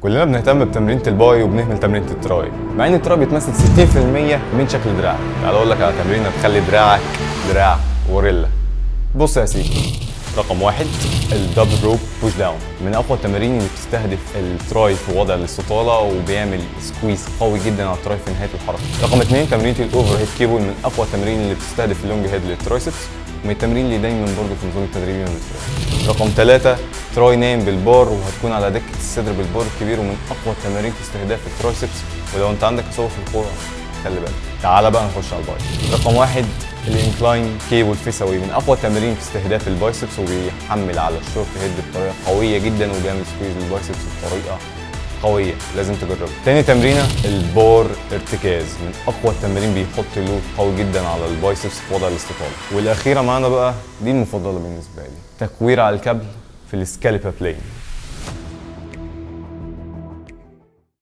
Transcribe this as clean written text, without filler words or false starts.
كلنا بنهتم بتمرينة ال bi وبنهمل تمرينة ال tri، مع ان ال tri بتمثل 60% من شكل دراعك. تعال اقول لك على تمرينة تخلي دراعك دراع غوريلا. بص يا سيدي، رقم 1 ال double rope push down، من اقوى التمارين اللي بتستهدف ال tri في وضع الاستطاله، وبيعمل squeeze قوي جدا على ال tri في نهاية الحركه. رقم 2 تمرينه ال overhead cable، من اقوى التمارين اللي بتستهدف ال long head لل triceps، ومن التمارين اللي دايما برضه في نظام التدريبي ما بتفرقش. رقم 3 tri نايم بالبار، وهتكون على دكه الصدر بالبار الكبير، ومن اقوى التمارين في استهداف ال triceps، ولو انت عندك اصابه في الكوع خلي بالك. تعالى بقى نخش على ال bi. رقم 1 ال incline cable face away، من اقوى التمارين في استهداف ال biceps، وبيحمل على ال short head بطريقة قوية جدا، وبيعمل squeeze لل biceps بطريقة قويه، لازم تجربه. تاني تمرينه البار ارتكاز، من اقوى التمارين، بيحط load قوي جدا على ال biceps في وضع الاستطاله. والاخيرة معانا بقى دي المفضلة بالنسبة لي، تكوير على الكابل في ال scapula plane.